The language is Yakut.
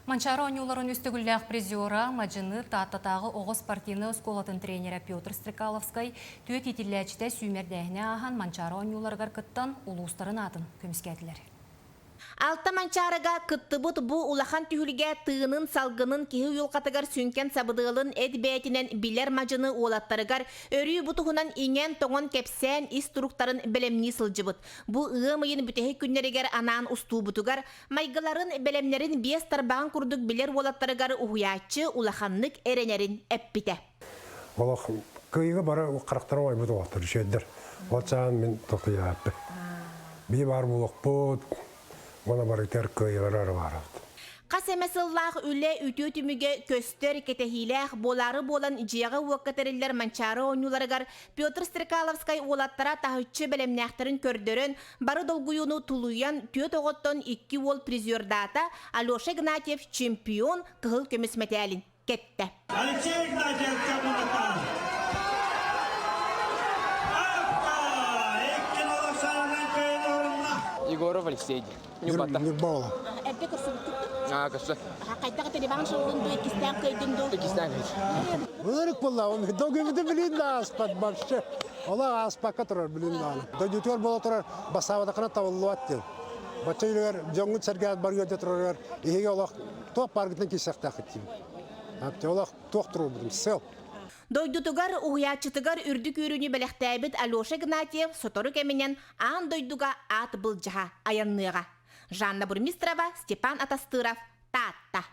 Манчаары оонньууларын үс төгүллээх призера, мадьыны Тааттатааҕы оҕо спортивнай оскуолатын тренерэ Петр Стрекаловскай түөрт иитиллээччитэ сүүмэрдээһини ааһан Манчаары оонньууларыгар кыттан улуустарын аатын көмүскээтилэр. Алта Манчаарыга кыттыбыт бу улахан түһүлгэ тыынын, салгынын киһи уйулҕатыгар сүҥкэн сабыдыалын эт бэйэтинэн билэр мадьыны уолаттарыгар өрүү бу туһунан иҥэн-тоҥон кэпсээн ис туруктарын бэлэмнии сылдьыбыт. Бу ыам ыйын бүтэһик күннэригэр анаан устуубутугар майгыларын, бэлэмнэрин биэс тарбаҕын курдук билэр уолаттарыгар уһуйааччы улаханнык эрэнэрин эппитэ. Олох кыайыыга бары харахтара уойбут уолаттар үчүгэйдэр. Ол чаан мин тохтуйааппын. Бии баар буолуохпут, уонна барытыгар кыайыылары эрэ баарабыт. Хас эмэ сыллаах үлэ үтүө түмүгэ көстөр, кэтэһиилээх, буолаары буолан дьиэҕэ-уокка тэриллэр Манчаары оонньууларыгар Петр Стрекаловскай уолаттара таһыччы бэлэмнээхтэрин көрдөрөн, бары долгуйууну тулуйан, түөрт оҕоттон икки уол призердаата, Алеша Игнатьев чемпион кыһыл көмүс мэтээлин кэттэ. Алексей Игнатьев командата Егоров Алексей. Ньурбата. Ньурба Эрдэ көрсүбүккүт Аа, көрсө. Хайдах это реванш ыллын дуу, иккистээн кыайдын дуу? Иккистээн кыайдым. Ырык буолла, он догүбүтү билин да ааспат вообще. Ола ааспакка турар билин даҕаны. Дойдутугар буола турар бассаабатахына табыллыбат диэн. Бачча үлүгэр дьоҥҥут сэргээт барыга турарыгар иһиги олох туох бааргытынан киирсэхтээххит диибин. Олох туох туруорбутум сыл. Дойдутугар, уһуйааччытыгар үрдүк үөрүүнү бэлэхтээбит Алеша Игнатьев сотору кэминэн аан дойдуга аат былдьаһа айанныаҕа. Жанна Бурмистрова, Степан Атастыров, Таатта.